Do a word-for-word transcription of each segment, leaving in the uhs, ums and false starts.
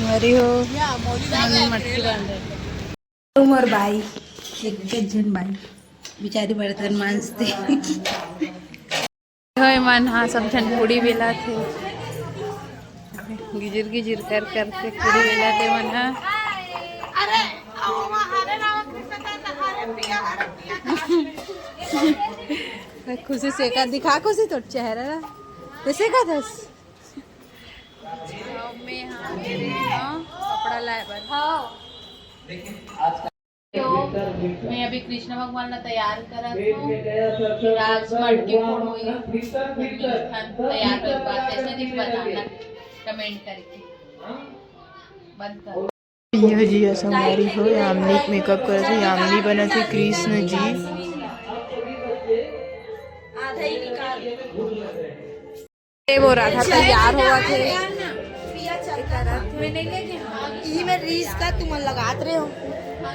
हमारी हो। मम्मी मटकी बांध रही। तुम और बाई, एक एक झन बाई, बेचारी बर्तन मांजते। होय मन हा सब झन पूड़ी बेला थे, गिजिर गिजिर कर करते पूड़ी बेला थे मन हा। खुशी से का दिखा, खुशी तो चेहरा ला। ते से का दस? अब मैं यहाँ दे रही हूँ कपड़ा लाए बर। हाँ। तो मैं अभी कृष्ण भगवान ला तैयार करत हूँ। आज मटकी फोड़ होई, तैयार होई बात ऐसे नहीं बताना, कमेंट करके। बंद कर। यह जी संगवारी हो, यामिनी मेकअप करत हे, यामिनी बनत हे कृष्ण जी। आधा ही निकाल। ए, वो राधा तैयार होवत हे। इही में रीस का तुमन लगात रहे हो।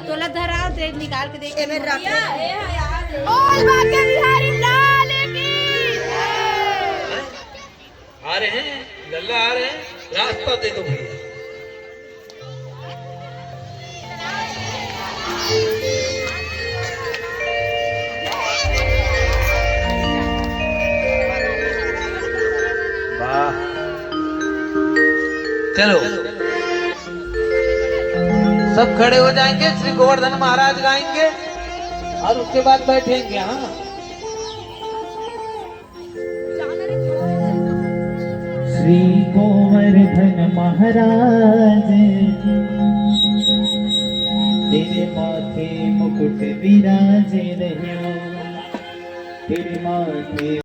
तोला धरा दे, निकाल के देख। ए में रख। बोल बांके बिहारी लाल की। आ रहे हैं, लल्ला आ रहे हैं, रास्ता दे दो भैया। वाह। चलो, सब खड़े हो जाएंगे, श्री गोवर्धन महाराज गाएंगे और उसके बाद बैठेंगे। हाँ, श्री गोवर्धन महाराज, तेरे माथे मुकुट विराजे रहे, तेरे माथे।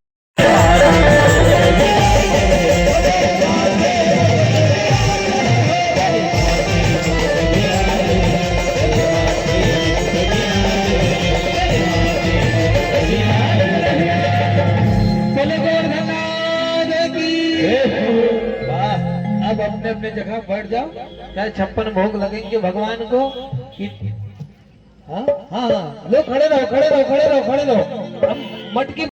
वाह, अब अपने अपने जगह बैठ जाओ, चाहे छप्पन भोग लगेंगे भगवान को। कि-, हाँ, हाँ, हाँ, लो, खड़े रहो, खड़े रहो, खड़े रहो, खड़े रहो। हम मटकी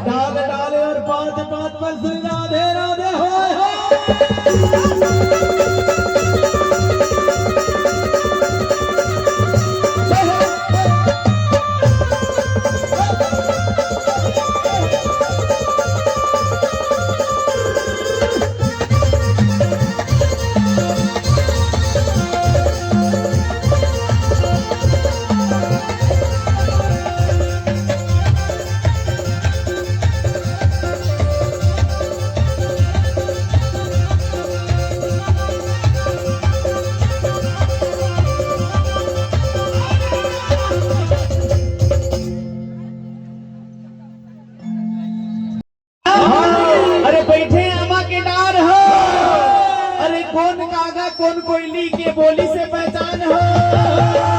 डाल डाल और पाँच पाँच पर श्री राधे राधे होय होय। अरे बैठे आमा के डार हो। अरे कोन कागा कोन कोइली के बोली से पहचान हो।